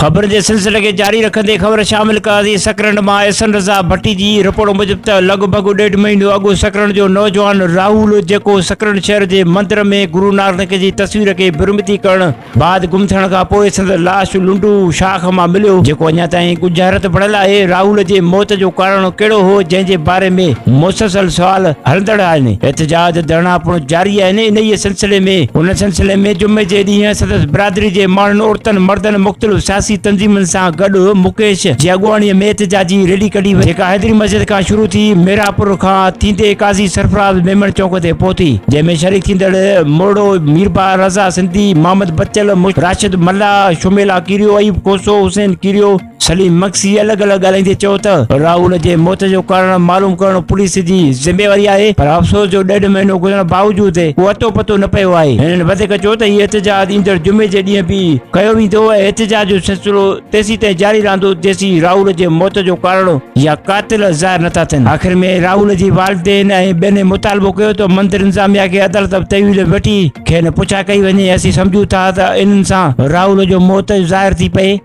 خبرن جي سلسلي کي جاري رکندي خبر شامل ڪياسين سڪرنڊ مان احسن رضا ڀٽي جي رپورٽ موجب ته لڳ ڀڳ ڏيڍ مهينو اڳ سڪرنڊ جو نوجوان راهول جيڪو سڪرنڊ شهر جي مندر ۾ گرو نانڪ جي تصوير کي برمتي ڪرڻ بعد گم ٿيڻ کان پوء سندس لاش لنڊو شاخ مان مليو جيڪو اڃا تائين ڳجهارت بڻيل آهي. راهول جي موت جو ڪارڻ ڪهڙو هو جنهن جي باري ۾ مسلسل سوال هلندڙ آهن. احتجاج ڌرڻا پڻ جاري آهن. انهيء سلسلي ۾ ان سلسلي ۾ جمعي جي ڏينهن سندس برادري جي ماڻهن عورتن مردن مختلف سياسي تنظيمن سان گڏ مڪيش جي اڳواڻي ۾ احتجاجي ريلي ڪڍي وئي جيڪا حيدري مسجد کان شروع ٿي ميرانپور کان ٿيندي قاضي سرفراز ميمڻ چونڪ تي پهتي جنهن ۾ شريڪ ٿيندڙ مورڙو ميربحر رضا سنڌي، محمد بچل، راشد ملاح، شميلا ڪيريو، ايوب کوسو، حسين ڪيريو، سليم مگسي الڳ الڳ ڳالهائيندي چيو ته راهول جي موت جو ڪارڻ معلوم ڪرڻ پوليس جي ذميواري آهي پر افسوس جو ڏيڍ مهينو گذرڻ باوجود ڪو اتو پتو نه پيو آهي. هنن وڌيڪ چيو ته هي احتجاج ايندڙ جمعي جي ڏينهن به ڪيو ويندو ۽ احتجاج جو سلسلو تيسيتائين جاري رهندو جيسين راهول جي موت جو ڪارڻ يا قاتل ظاهر نٿا ٿين. آخر ۾ راهول جي والدين ۽ ٻين مطالبو ڪيو ته مندر انتظاميا کي عدالت تحويل وٺي کين پڇا ڪئي وڃي اسين سمجهون ٿا ته انهن سان راهول جو موت ظاهر ٿي پئي.